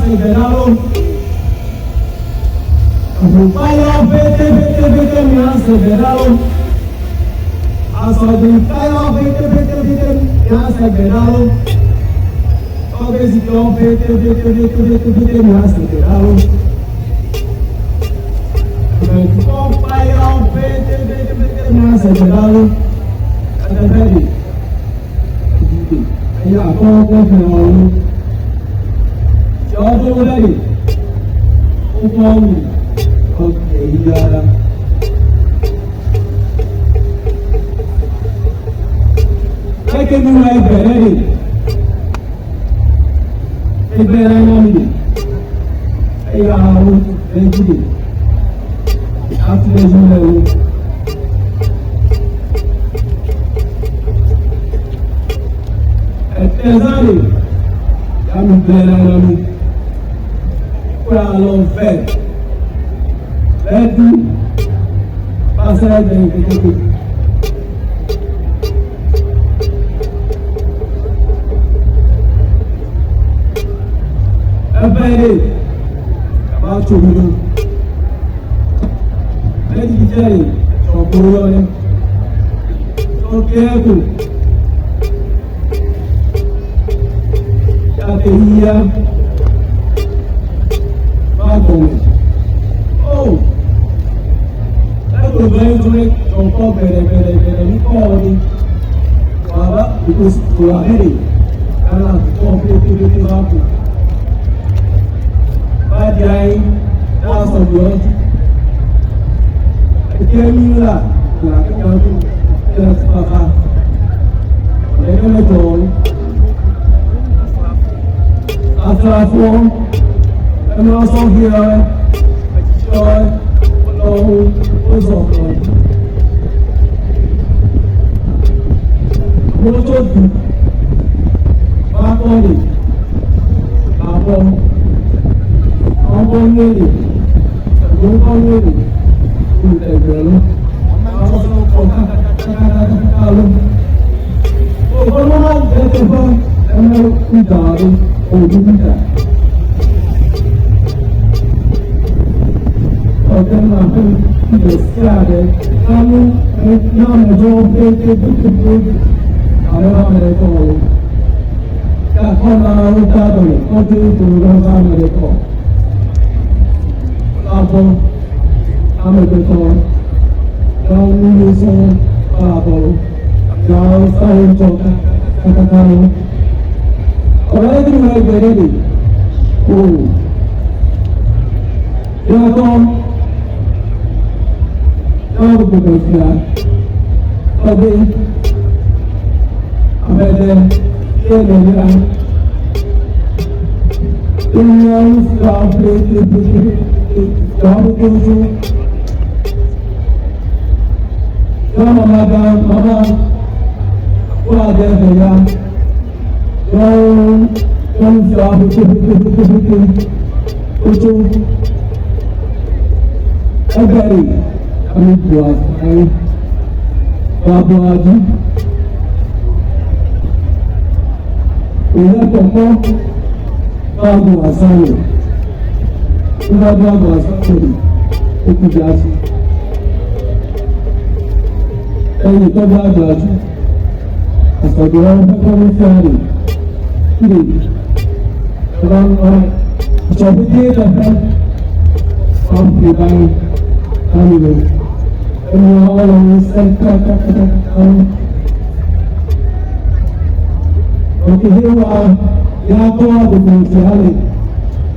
Asegbeɖalo. Eʋukpayɔ ƒetɛƒetɛƒetɛ miasegbeɖalo. Asɔgbekpayɔ ƒetɛƒetɛƒetɛ miasegbeɖalo. Tɔgbezitɔ ƒetɛƒetɛƒetɛƒetɛ miasegbeɖalo. Eʋekpɔkpayɔ ƒetɛƒetɛƒetɛ miasegbeɖalo. Eteƒe ɖe, eya akɔkɔ fiawo. Fiawo ɖe, wokɔ wu eyara. Eke mi wa ibẹrẹ de, ibẹrẹ náà mi de, eya awo lẹ́jú de, àti lẹ́jú lẹ́wọ́. Ẹ̀tẹ̀zá de, yàmi bẹ̀rẹ̀ náà mi, kúrò àlọ́ fẹ́, lẹ́dú, pàṣẹ ẹ̀jẹ̀ kékeré. Ẹbẹ̀rẹ̀ bá tóbi lọ. Lẹ́yìn jẹ́rìí ọ̀pọ̀lọpọ̀ ni. Ọkẹ́ ẹ̀kọ́. Yàtọ̀ yíyá. Bá gbọ̀ngàn. Ó ẹ̀kọ́ bẹ́ẹ̀ tó rẹ̀ ọ̀pọ̀ bẹ̀rẹ̀ bẹ̀rẹ̀ bẹ̀rẹ̀ ní kọ́ ọ ni. Wàhálà ìkóso àbẹ̀rẹ̀ yàrá àtúntò pétékété bá kù. Badiai dasọ̀gbọ́n ẹ̀kẹ́ mílà làkàtú ẹ̀fàfà ẹ̀kẹ́mẹ́jọ afẹ́afọ́ ẹ̀mí ọ̀sọ́fíà ẹ̀ṣọ́ ọlọ́run ó sọ̀rọ̀ mọ́tò dùn bá kọ́lé àbọ̀ ọgbọ́n wèrè ẹgbẹ̀rún àwọn ọkọ̀ kàkàkàkàkà ọgbọ́n máa ń jẹ́ fún ẹmẹ ìdàrú òdúdúdà ọ̀tẹ́ máa fẹ́ ilẹ̀ sí ààrẹ kánú náà mẹjọ pété ààrẹ máa mẹ́rẹ̀ kọ́ ọ kakọ́ náà ó dábọ̀lẹ̀ kọ́jú ìtòrò lọ́sàn mẹ́rẹ̀ kọ́ lábọ́ amẹ̀gbẹ̀tọ̀ yàwó sọ àbọ̀ yàwó sáré jọ kàkàkà lọ. Ọ̀rọ̀ ẹni wọ́n ẹgbẹ̀rẹ̀ rẹ̀ kò yàtọ̀ yàwó gbogbo ìfìlà ọdẹ abẹ́lẹ̀ kéèlè yá. Ìyẹn ń fi àpètè yàwó kojú. Yàwó mama ga mama wọ́n adé ẹ̀fẹ̀ ya. Yàwó wọ́n fi àpètè ojú. Ẹgbẹ̀rẹ̀ àmì bù àfáyé. Bàbá àdú. Òye kọ̀kọ́ báàbò àsáyè. Nígbà báàbò àsáyè ó kú bí àti. Ẹyin tó bá àjọ àjú. Àsọ̀dọ̀ wọn fẹ́ ní fẹ́rẹ̀. Kíni ọ̀rọ̀ ọ̀rọ̀ ìṣọ̀bídé lọ́fẹ́ wọ́n fi báyìí láti lò. Ẹni ọ̀rọ̀ sẹ́ńtẹ́kẹ́kẹ́kẹ́. Òkè wa yàtọ̀ àbùkù ti hàlẹ̀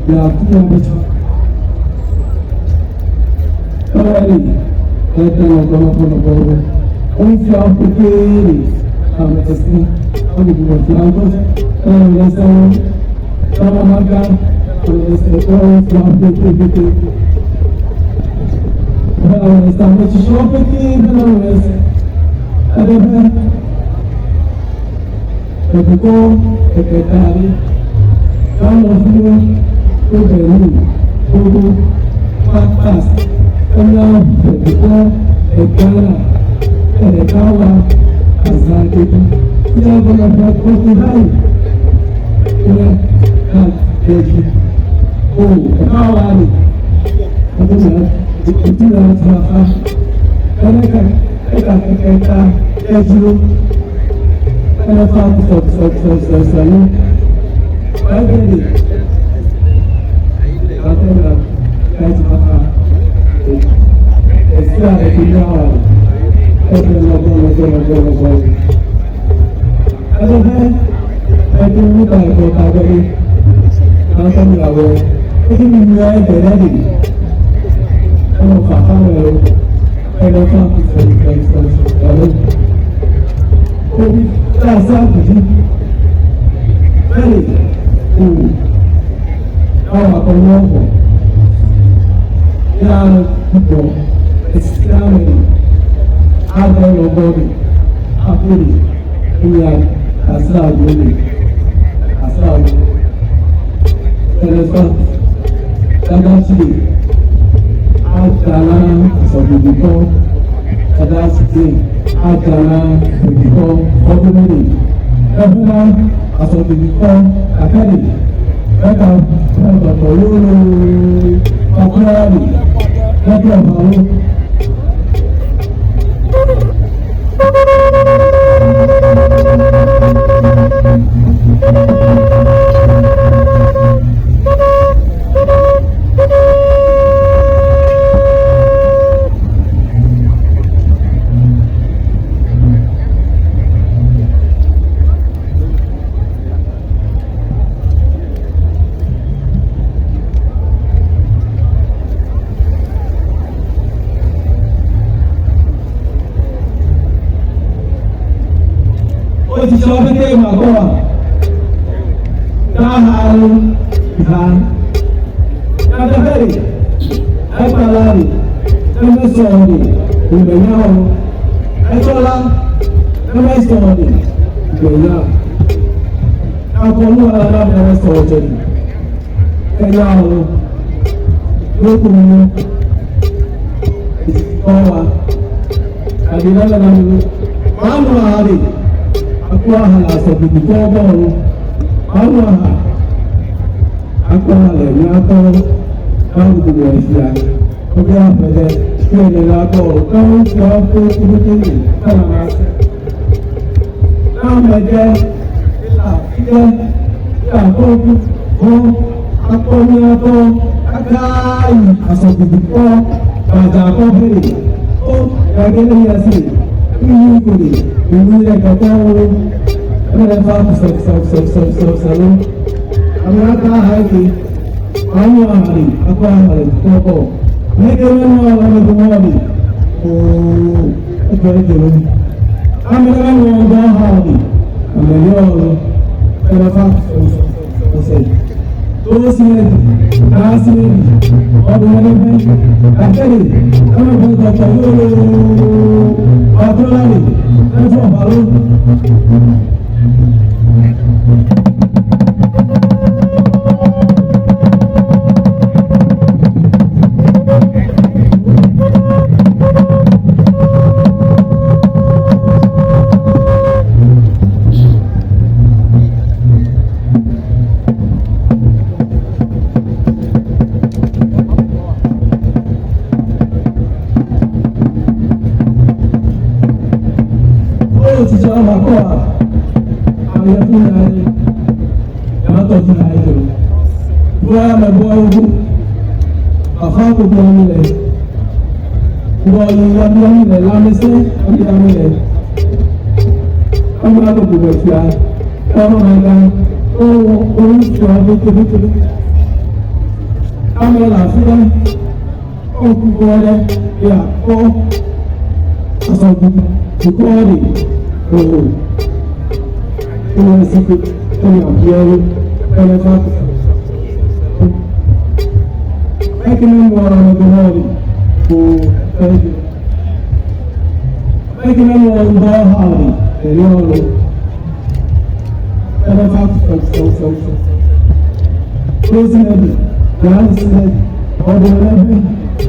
yàtọ̀ àbùkù. Ọ̀rẹ́rì ẹ̀ẹ́dẹ̀ ọ̀pọ̀lọpọ̀lọpọ̀ ó ń fi àwọn kékeré àwọn ẹ̀sìn àbùkù ti àwọn ẹ̀rọ ẹ̀sẹ̀ mága ẹ̀sẹ̀ tó ń fi àwọn kékeré. Ẹ̀rọ ẹ̀sẹ̀ àwọn òṣìṣẹ́ kékeré ẹ̀rọ ẹ̀sẹ̀ ẹ̀dẹ̀fẹ́ ẹ̀dùkọ́ ẹ̀kẹ̀dàrí káwọn fún obìnrin gbogbo pápás ẹ̀yà ẹ̀dùkọ́ ẹ̀gánà ẹ̀ẹ̀káwà àzàkẹ́kẹ́ tí a bọ̀lọ̀ fẹ́ kọ́kọ́ báyìí ẹ̀ ká ẹ̀jì.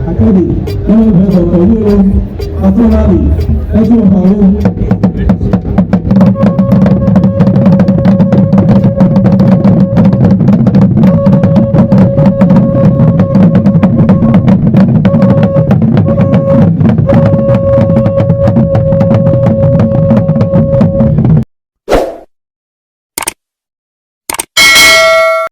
Akadi,